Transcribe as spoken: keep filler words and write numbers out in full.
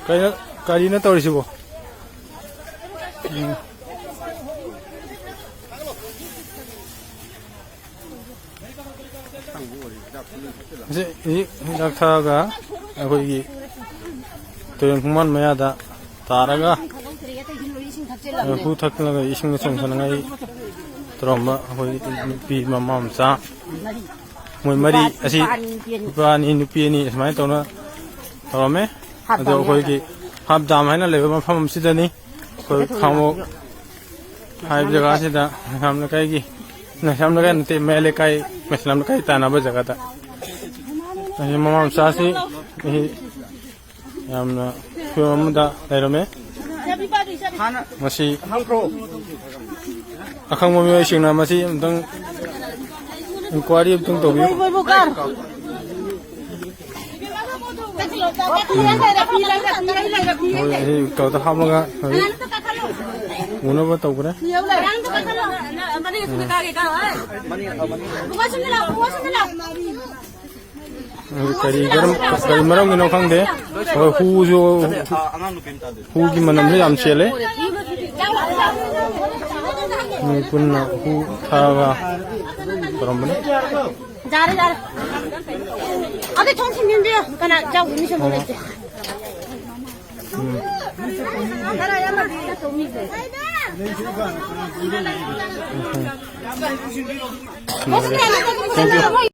ꯀꯩꯅꯣ, ꯀꯔꯤꯅꯣ ꯇꯧꯔꯤꯁꯤꯕꯣ? ꯎꯝ꯫ ꯍꯧꯖꯤꯛ ꯍꯤꯗꯥꯛ ꯊꯛꯑꯒ ꯑꯩꯈꯣꯏꯒꯤ ꯇꯨꯔꯦꯟ ꯈꯣꯡꯕꯥꯟ ꯃꯌꯥꯗ ꯇꯥꯔꯒ ꯍꯨ ꯊꯛꯂꯒ ꯏꯁꯤꯡꯗ ꯆꯣꯡꯊꯅꯉꯥꯏ ꯇꯧꯔꯝꯕ ꯑꯩꯈꯣꯏꯒꯤ ꯅꯨꯄꯤ ꯃꯃꯥ ꯃꯆꯥ ꯃꯣꯏ ꯃꯔꯤ ꯑꯁꯤ, ꯅꯨꯄꯥ ꯑꯅꯤ, ꯅꯨꯄꯤ ꯑꯅꯤ, ꯑꯁꯨꯃꯥꯏꯅ ꯇꯧꯅ ꯇꯧꯔꯝꯃꯦ꯫ ꯑꯗꯣ ꯑꯩꯈꯣꯏꯒꯤ ꯍꯥꯞ ꯗꯥꯝ ꯍꯥꯏꯅ ꯂꯩꯕ ꯃꯐꯝ ꯑꯁꯤꯗꯅꯤ꯫ ꯑꯩꯈꯣꯏ ꯈꯥꯡꯉꯕꯣꯛ ꯍꯥꯏꯕ ꯖꯒꯥꯁꯤꯗ ꯃꯩꯁꯂꯥꯝ ꯂꯩꯀꯥꯏꯒꯤ, ꯃꯩꯁꯂꯥꯝ ꯂꯩꯀꯥꯏ ꯅꯠꯇꯦ, ꯃꯌꯥꯏ ꯂꯩꯀꯥꯏ, ꯃꯩꯁꯂꯥꯝ ꯂꯩꯀꯥꯏ ꯇꯥꯟꯅꯕ ꯖꯒꯥꯗ ꯑꯁꯤ ꯃꯃꯥ ꯃꯆꯥꯁꯤ ꯑꯁꯤ ꯌꯥꯝꯅ ꯐꯤꯕꯝ ꯑꯃꯗ ꯂꯩꯔꯝꯃꯦ꯫ ꯃꯁꯤ ꯑꯈꯪꯕ ꯃꯤꯑꯣꯏꯁꯤꯡꯅ ꯃꯁꯤ ꯑꯃꯨꯛꯇꯪ ꯏꯟꯀ꯭ꯋꯥꯏꯔꯤ ꯑꯃꯨꯛꯇꯪ ꯇꯧꯕꯤꯌꯨ꯫ ꯍꯣꯏ, ꯑꯩ ꯀꯩꯅꯣꯗ ꯍꯥꯞꯂꯒ ꯍꯧꯖꯤꯛ ꯎꯅꯕ ꯇꯧꯈ꯭ꯔꯦ꯫ ꯎꯝ꯫ ꯑꯗꯨ ꯀꯔꯤ ꯃꯔꯝ, ꯀꯔꯤ ꯃꯔꯝꯒꯤꯅꯣ ꯈꯪꯗꯦ꯫ ꯍꯣꯏ, ꯍꯨꯁꯨ, ꯍꯨꯒꯤ ꯃꯅꯝꯁꯨ ꯌꯥꯝ ꯆꯦꯜꯂꯦ꯫ ꯃꯤ ꯄꯨꯟꯅ ꯍꯨ ꯊꯥꯔꯒ ꯇꯧꯔꯝꯕꯅꯤ꯫ ꯌꯥꯔꯦ, ꯌꯥꯔꯦ꯫ ꯑꯗꯨ ꯊꯣꯡ ꯊꯤꯡꯖꯤꯟꯕꯤꯌꯨ꯫ ꯀꯅꯥ ꯌꯥꯎꯗꯣꯏꯅꯣ ꯁꯣꯝꯗ ꯂꯩꯇꯦ꯫ ꯎꯝ꯫ ꯎꯝ꯫ ꯊꯦꯡꯀ꯭ꯌꯨ꯫